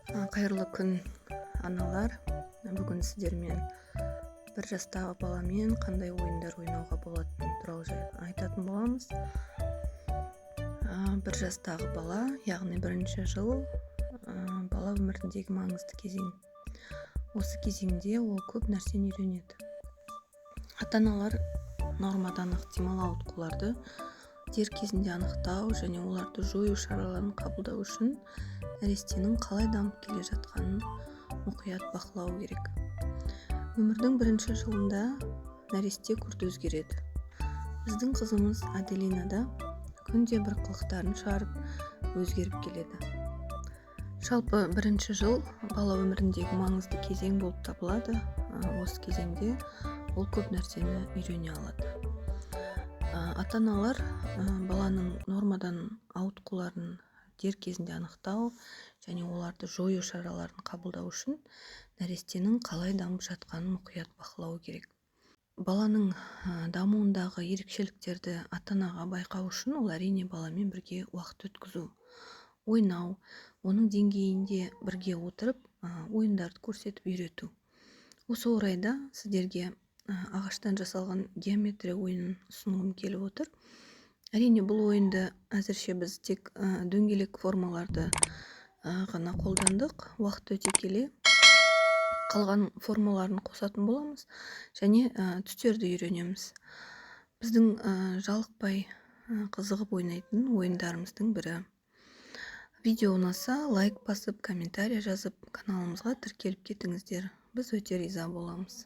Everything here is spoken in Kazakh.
Қайырлы күн, аналар! Бүгін сіздермен 1 жастағы баламен қандай ойындар ойнауға болатыны туралы айтатын боламыз. 1 жастағы бала, яғни бірінші жыл, бала өміріндегі маңызды кезең. Осы кезеңде ол көп нәрсені үйренеді. Ата аналар нормадан ықтимал ауытқуларды дер кезінде анықтау және оларды жою шараларын қабылдау үшін нәрестенің қалай дамып келе жатқанын мұқият бақылау керек. Өмірдің бірінші жылында нәресте күрт өзгереді. Біздің қызымыз Аделина да күнде бір қылықтарын шығарып, өзгеріп келеді. Жалпы, бірінші жыл бала өміріндегі маңызды кезең болып табылады. Осы кезеңде ол көп нәрсені үйрене алады. Ата аналар баланың нормадан ауытқуларын дер кезінде анықтау және оларды жою шараларын қабылдау үшін нәрестенің қалай дамып жатқанын мұқият бақылау керек. Баланың дамуындағы ерекшеліктерді ата анаға байқау үшін ол, әрине, баламен бірге уақыт өткізу, ойнау, оның деңгейінде бірге отырып, ойындарды көрсетіп үйрету. Осы орайда сіздерге ағаштан жасалған геометрия ойынын ұсынғым келіп отыр. Әрине, бұл ойынды әзірше біз тек дөңгелек формаларды ғана қолдандық. Уақыт өте келе қалған формаларын қосатын боламыз және түстерді үйренеміз. Біздің жалықпай қызығып ойнайтын ойындарымыздың бірі. Видео ұнаса, лайк басып, комментарий жазып, каналымызға тіркеліп кетіңіздер. Біз өте риза боламыз.